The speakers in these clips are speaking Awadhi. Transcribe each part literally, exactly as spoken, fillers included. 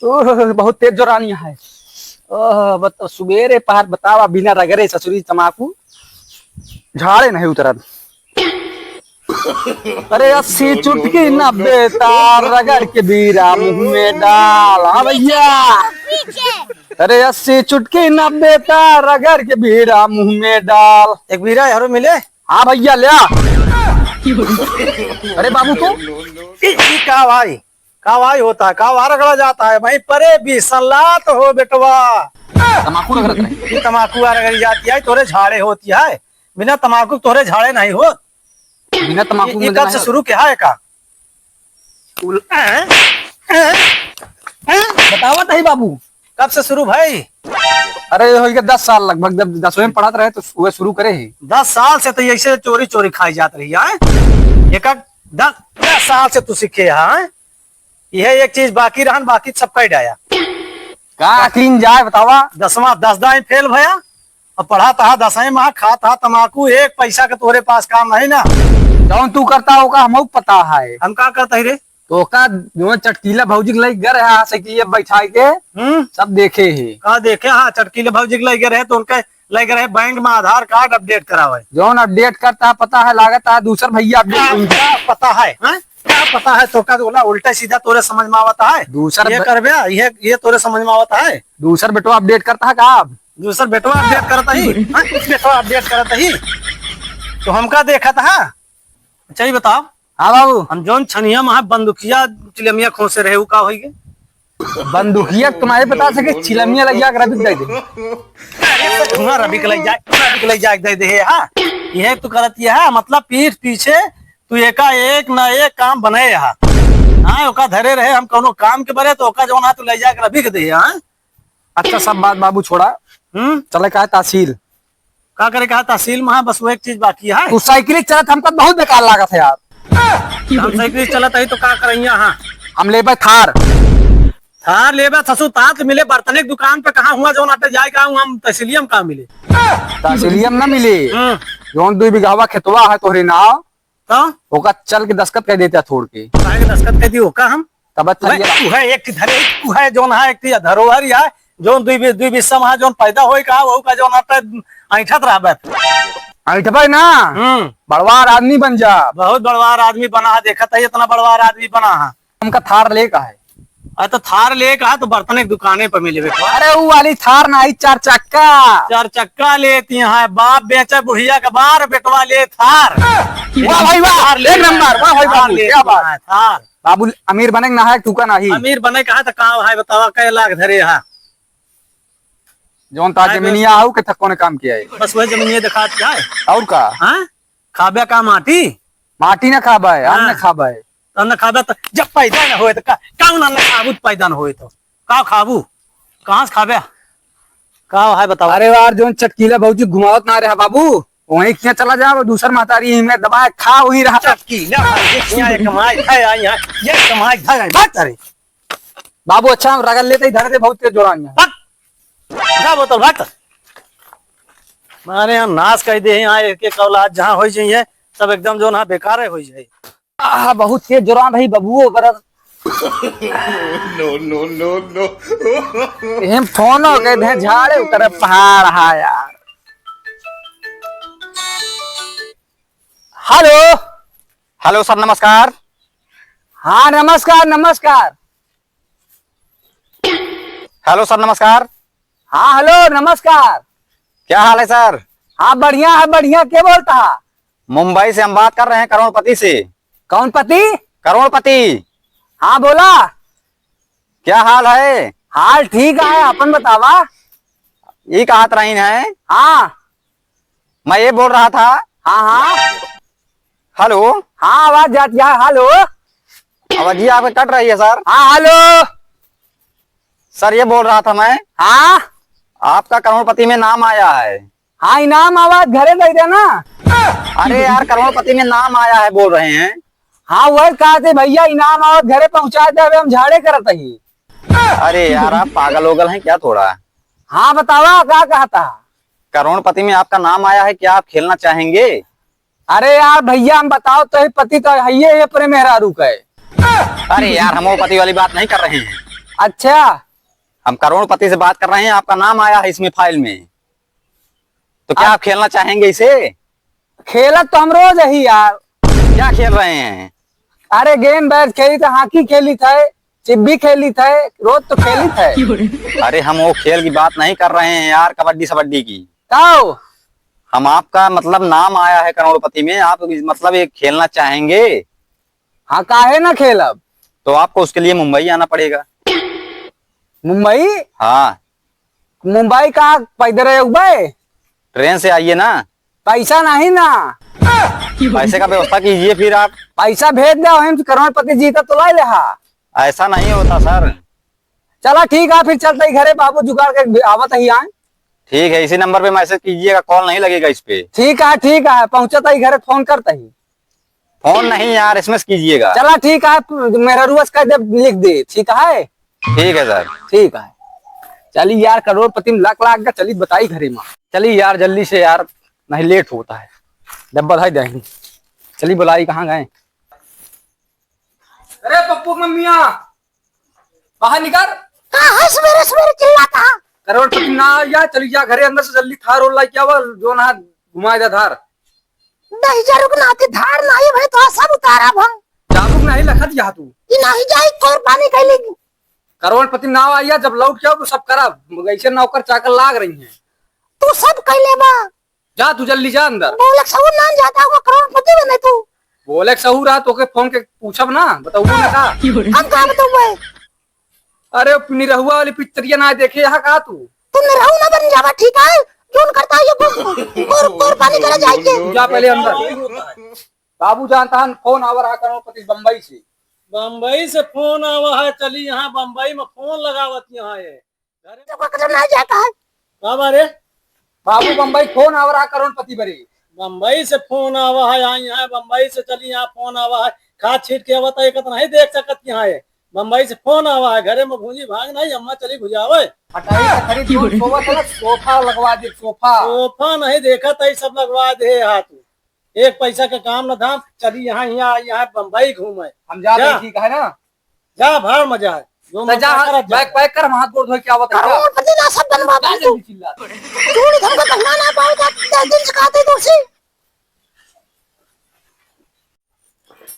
ओह, बहुत तेज जोरानी है। ओह, बत-, सुबेरे पहर बतावा, बिना रगरे ससुरी तमाकू झाड़े नहीं उतरत। अरे अस्सी चुटकी नब्बे तार रगड़ के बीरा मुंह में डाल। हाँ भैया। अरे अस्सी चुटकी नब्बे तार रगड़ के बीरा मुंह में डाल। एक बीरा हरो मिले। हाँ भैया, ले आ। अरे बाबू, तू? ई, ई का भाई? का भाई होता है? का भाई रगड़ा जाता है? वहीं परे भी सलात हो बेटवा। तमाकू रगड़त रहे। ई तमाकू आ रगड़ी जाती है, तोरे झाड़े होती है। बिना तमाकू तोरे झाड़े नहीं हो। बिना तमाकू ई, ई में कब से शुरू किया है का? उल-, हैं? हैं? हैं? बतावत है बाबू। कब से शुरू भाई? अरे, हो गया दस साल लगभग, जब दसवें में पढ़त रहे तो वह शुरू करे ही। दस साल से तो ऐसे चोरी चोरी खाई जात रही है। एक एक दस, दस साल से तू सीखे है। यह एक चीज बाकी रहन, बाकी सब कह डाया। का अकीन जाए बतावा? दसवां, दस दाई फेल भया। अब पढ़ा तहा दसवें में, खा तहा तमाकू, एक पैसा का तोरे पास काम नहीं ना। जौन तू करता होगा हमहू पता है। हम का करता ही रे? तो का जो चटकीला भौजी के लई गए रहा साइकिल बैठाई के, हम्म। सब देखे ही। का देखे? हाँ, चटकीला भौजी के लई गए रहे तो उनके लई गए रहे बैंक में आधार कार्ड अपडेट करावे। जौन अपडेट करता है पता है, लागत है दूसर भैया अपडेट का, नहीं करता। का पता है, हाँ? का पता है तो का बोला, उल्टा सीधा तोरे समझ में आवता है। दूसर ये ब- करबे, ये, ये तोरे समझ में आवता है। दूसर बेटवा अपडेट करता है का आप? दूसर बेटवा अपडेट करता ही, हाँ? बेटवा अपडेट करता ही। तो हमका देखत है। अच्छा, ये बताओ। हाँ बाबू। हम जौन छनिया में बंदुकिया चिलमिया खोसे रहे, उ का होई गे? बंदुकिया तुम्हारे बता सके, चिलमिया लग जाके रवि के दे दे। अरे, तो धुआं रवि के लग जाए, रवि के लग जाए, दे दे, हाँ। यह तू करत ये है, मतलब पीठ पीछे तू एका एक ना एक काम बने हा। हाँ, ओका धरे रहे हम कौनो काम के बरे, तो ओका जौन है तू ले जाके रवि के दे, हाँ। अच्छा, सब बात बाबू छोड़ा। हम्म? चले का है तहसील? का करे का है तहसील में? हाँ, बस वो एक चीज बाकी है। तू साइकिल चलत हमका बहुत बेकार लागत है यार। हम साइकिल चलत है तो का करैया? हाँ, हम लेबे थार। थार लेबे ससु तात मिले बर्तने की दुकान पे, कहाँ हुआ जौन आटे जाए का हूँ हम तहसीलिया में का मिले? तहसीलिया में ना मिले। हम्म। जौन दुई बिगहवा खेतवा है तोहरे नाव, तो? ओका चल के दस्तखत कर देते हैं, छोड़ के। काहे के दस्तखत कर दियो का हम? तब अच्छा उहे, ये उहे एक धरे, उहे जौन है, एक धरोहर या, जौन दुई बि-, दुई बिस्सा में जौन पैदा होई का, वहू का जौन आता है, ऐंठत रहबे। ऐंठबे ना? हम्म। बड़वार आदमी बन जा। बहुत बड़वार आदमी बना है, देखत है, इतना बड़वार आदमी बना है। हमका थार ले का है? अरे तो थार ले का है, तो बर्तन एक दुकाने पर मिले बेटा। अरे वो वाली थार ना, आई चार चक्का। चार चक्का लेती है, बाप बेचे बुढ़िया का बार, बेटवा ले थार। वाह भाई वाह, थार ले एक नंबर, वाह भाई थार बाबू, ले क्या बात। थार। बाबू, अमीर बने के ना है, तू का नाही। अमीर बने कहा तो का है, बतावा, कै लाख धरे हा? जौन ता हाँ, जमीनिया बस। आऊ के थक कौन काम किया है? बस वही जमीनिया दिखा दिया है। और का? हाँ? खाबे का माटी? माटी ना खाबे, अन्न हाँ। खाबे। अन्न खाबे तो जब पैदा ना होए तो का, कौन अन्न खाबू तो पैदा ना होए तो? का खाबू? कहाँ से खाबे? का है बतावा? अरे यार, जौन चटकीला भौजी घुमावत ना रहा बाबू, वहीं किया चला जाओ, दूसर महतारी में दबाए खा वहीं रहा। चटकीला भौजी किया एक माई खाए आई है, ये कमाई खाए आई, बात करे। बाबू, अच्छा, हम रगड़ लेते ही धर दे, बहुत तेज जोरान है। हट! जा बोतल, हट! मारे यहाँ नाश कर दे, यहाँ एक एक औलाद जहाँ होई जाइए, सब एकदम जो ना बेकार है होई जाए। आह, बहुत तेज जोरान रही बबुओ, बरस। No, no, no, no। एहम फोन हो गए, भे झाड़े उतरे पहाड़ हा यार। हेलो। हेलो सर, नमस्कार। हाँ, नमस्कार, नमस्कार। हेलो सर, नमस्कार। हाँ, हेलो, नमस्कार। क्या हाल है सर? हाँ, बढ़िया है, बढ़िया। के बोलता है? मुंबई से हम बात कर रहे हैं, करोड़पति से। कौन पति? करोड़पति। हाँ, बोला। क्या हाल है? हाल ठीक है, अपन बतावा। ये कहत रही है। हाँ। मैं ये बोल रहा था। हाँ, हाँ। हेलो। हाँ, आवाज जाती है। हेलो। आवाज जी आपकी कट रही है सर। हाँ, हेलो। सर, ये बोल रहा था मैं। हाँ। आपका करोड़पति में नाम आया है। हाँ, इनाम आवाज घरे दे देना। अरे यार, करोड़पति में नाम आया है बोल रहे हैं। हाँ, वही कहा थे भैया, इनाम आवाज घरे पहुँचा दे, अबे हम झाड़े करत ही। अरे यार, आप पागल ओगल हैं क्या थोड़ा? हाँ, बतावा, का कहता? करोड़पति में आपका नाम आया है, क्या आप खेलना चाहेंगे? अरे यार भैया, हम बताओ तो ही, पति तो है ये, ये अपने मेहरारू का है। अरे यार, हम वो पति वाली बात नहीं कर रहे हैं। अच्छा। हम करोड़पति से बात कर रहे हैं, आपका नाम आया है इसमें फाइल में। तो क्या आप खेलना चाहेंगे इसे? खेलत तो हम रोज ही यार। क्या खेल रहे हैं? अरे गेंद बैट खेली थे, हॉकी खेली थे, चिब्बी खेली थे, रोज तो खेली थे। अरे हम वो खेल की बात नहीं कर रहे हैं यार, कबड्डी सबड्डी की। काओ? हम आपका मतलब नाम आया है करोड़पति में, आप मतलब ये खेलना चाहेंगे? हाँ, काहे ना खेलब? तो आपको उसके लिए मुंबई आना पड़ेगा। मुंबई? हाँ। मुंबई का पैदल आउबे? ट्रेन से आइए ना। पैसा नहीं ना। पैसे का व्यवस्था कीजिए फिर आप। पैसा भेज दे, हम करोड़पति जीता तो लाई ले हा। ऐसा नहीं होता सर। चला ठीक है, फिर चलते ही घरे, बाबू जुगाड़ के आवत ही आए। ठीक है, इसी नंबर पे मैसेज कीजिएगा, कॉल नहीं लगेगा इस पे। ठीक है, ठीक है, पहुँचत ही घरे, फोन करते ही। फोन नहीं यार, एसएमएस कीजिएगा। चला ठीक है, मेहरारू से कह दे, लिख दे, ठीक है। ठीक है सर। ठीक है, चली यार, करोड़पति में लक लाग गा, चली बताई घरे मा। चली यार, जल्दी से यार, नहीं लेट होता है, डब्बा धाई दही। चली बुलाई, कहाँ गए? अरे पप्पू के मम्मिया, बाहर निकर। का है सवेरे सवेरे चिल्लाता? करोड़पति ना आया, चली जा घरे अंदर से जल्दी, थार ओर लाई क्या हुआ, जो ना घुमाए दे धार। दहिजरू के नाती धार नाही भाई, तो सब उतारा भंग। जाबुक नाही लखत यहाँ तू। ई नाही जाई, तोर पानी कैली। करोड़पति ना आया, जब लौट के आओ तो सब करा, ऐसे नौकर चाकर लाग रही हैं। तू सब कैले बा। जा तू जल्दी जा अंदर। बोलक सहूर नान जाता हुआ करोड़पति बने तू। बोलक सहूर रहा तो के फोन के पूछब ना, बताऊ ना का? हम का बताऊ भाई? अरे निरहुआ वाली पिक्चरिया ना देखे यहाँ का तू? तू निरहू ना बन जावा, ठीक है? जोन करता है ये गोर, गोर, गोर पानी करे जाए के। जा पहले अंदर। बाबू जानता है फोन आवा रहा करोड़पति बम्बई से। बम्बई से फोन आवा है, चली यहाँ बम्बई में फोन लगावत यहाँ है। घरे तो का करना जाता है? का बारे? बाबू बम्बई फोन आवा रहा करोड़पति बरे। बम्बई से फोन आवा है, आई यहाँ बम्बई से, चली यहाँ फोन आवा है। खा छीट के आवत है, एक तो नहीं देख सकत यहाँ है। बम्बई से फोन आवा है, घरे में भूंजी भाग नहीं, अम्मा चली भुजावे। हटाई का खरीद जोन सोफा है ना, सोफा लगवा दे, सोफा। सोफा नहीं देखत है, सब लगवा दे हाथ। एक पैसा का काम न धाम, चली यहाँ, यहाँ, यहाँ बम्बई घूमे। हम जाते जा। हैं, ठीक है ना? जा, भाड़ मजा है। जो तो मन जा, करत जा। बैग पैक कर, हम हाथ गोड़ धो के आवत है, जा। करोड़पति ना सब बनवा जा, दे तू। जल्दी चिल्ला। तू नहीं हमको पहनाना पाओ, जा, दस दिन से खाते तो सी।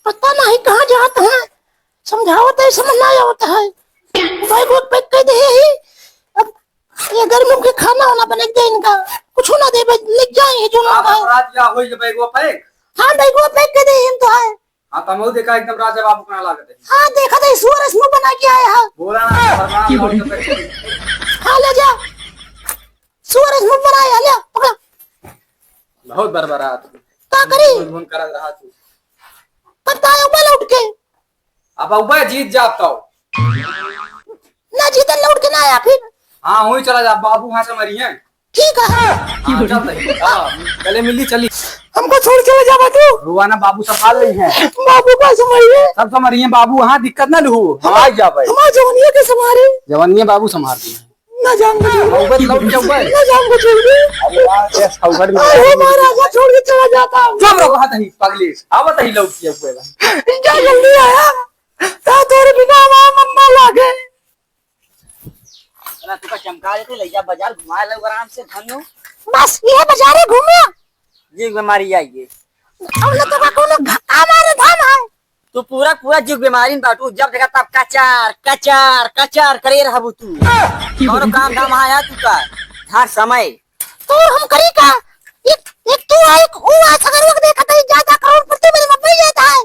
पता नहीं कहाँ जात है, समझावत है, समझ ना आवत है। बैगो पैक कर दे ही। अब ये गर्मी में खाना वाना बने दे इनका, कुछ ना दे, बस ले जाए ये जो आप लोग हैं। अपराध क्या होई जब बैगो पैक? हाँ, बैगो पैक कर दे, इन तो है। हाँ, तमहू देखा एकदम राजा बाबू कहाँ लागत है। हाँ, देखा था, सुअर मुंह बना के आया है। बोला ना, भगवान की बात तो पैक कर। हाँ, ले जा। सुअर मुंह बनाया, ले, पकड़ा। बहुत बरबरा तू। का करी? भुन भुन करत रहा तू। कब तो आया हुआ लौट के? अब उबे जीत जात तो। ना जीतन लौट के ना आया फिर। हाँ, हुई चला जा, बाबू वहाँ से मरी हैं। ठीक है। हाँ, चल रही। हाँ, गले मिली चली। हमको छोड़ के ले जा बाबू। रुआ ना, बाबू संभाल रही हैं। बाबू का संभालिए। सब संभालिए बाबू, वहाँ दिक्कत ना लू, हम आ जा भाई। हमारे जवानिया के संभाले। जवानिया बाबू संभाल रही हैं। ना जान बचेंगे। नौबत लौट के ऊपर। ना जान बचेंगे। अरे यार, ये सौगड़ में अरे महाराजा छोड़ के चला जाता हूँ। चुप रहो, कहा तही पगली। आवत ही लौट के ऊपर। जा जल्दी आया। ता तोरे बिना हमारा मन ना लागे। चला, तू का चमका देते, ले जा बाजार घुमा ले आराम से, धन्नू। बस, ये बाजारे घूमे। ये बीमारी आई है। अब ना तो का कोनो घा-, हमारे धाम है। तू पूरा, पूरा जुग बीमारी में बाटू, जब देखा तब कचार, कचार, कचार करे रहबू तू। कौनो काम धाम आया तू का? हर समय। तो हम करी का? एक, एक तू आ, एक ऊ आ, सगरवा के देखत है, ज्यादा करोड़पति मेरे मम्मी जाता है।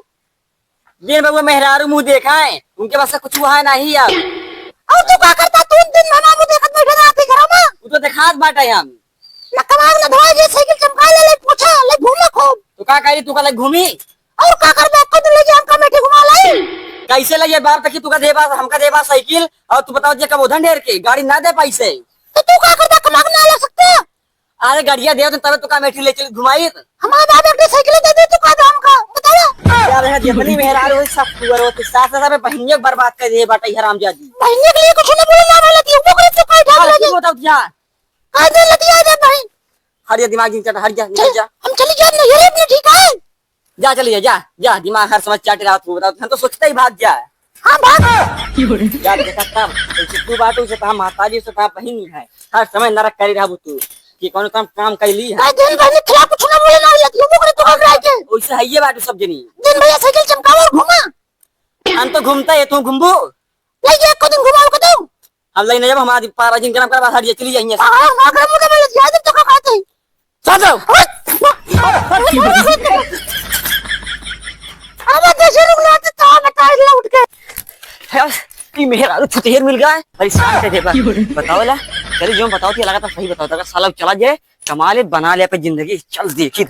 बिन बबुआ मेहरारू मुंह देखा है, उनके पास कुछ हुआ है नहीं अब। और तू का करता? तू दिन भर मुंह देखत बैठे रहती घरों में। वो तो देखात बाटे हम। न कमाओ, न धोए, जे साइकिल चमका ले, ले पोछा, ले घूमे खूब। तो का करी, तू का ले घूमी? और का करबे, खुद ले जा, हमका मेठी घुमा लाई। कैसे ले ये बाप तकी तू का देबा, हमका देबा साइकिल, और तू बताओ जे कब उधन ढेर के गाड़ी ना दे पैसे। तो तू का करता, कमा के ना ला सकता? अरे गड़िया देव तबे तो का मेठी ले चली घुमाई। हमारे बाप एक साइकिल दे दे, तू का दे हमका, बतावा। क्या रहे, जितनी मेहरारू होई, सब पुअर होती, सास सास में बहिनिया के बर्बाद कर दिए बाटे हरामजादी। बहिनिया के लिए कुछ ना बोले, ना बोले, तू ओकरे चुप बैठा अरे ले। क्यों बताओ क्या? का दे लतिया जा भाई। हट जा, दिमाग नहीं चटा, हट जा, निकल चल, जा। हम चली जाए ना, ये अपने ठीक है। जा, चली जा, जा, जा, दिमाग हर समय चाट रहा तू, बताओ, हम तो सोचते ही भाग जा। हाँ, भाग। यार, देखा तब, जैसे तू बाटू, उसे तहार महतारी, उसे तहार बहिन है। हर समय नरक करी रहबू तू, कि कौन काम, काम कैली है। कई दिन बहिनी खिलाफ कुछ ना बोले ना, लतियो बोकरे तो घबरा के। वैसे है ये बाटू सब जनी। दिन भैया साइकिल चमकावा और घूमा। हम तो घूमता है, तू घूमबू? ले ये को दिन घुमाओ को दो। हम ले नहीं जब हमारा पारा जिन गरम करवा हट ये चली जाइए। हाँ, हाँ, गरम होता मैं याद तो का खाते। चल जाओ। अब कैसे रुक लाते तो बता लौट के। यार, ये मेहरारू छुतेर मिल गया है। अरे शांत है, देखा। बताओ ला। चलिए, जो बताओ थी, लगा था सही बताओ था। साला चला जाए, कमा ले, बना ले अपनी जिंदगी। चल, देखी।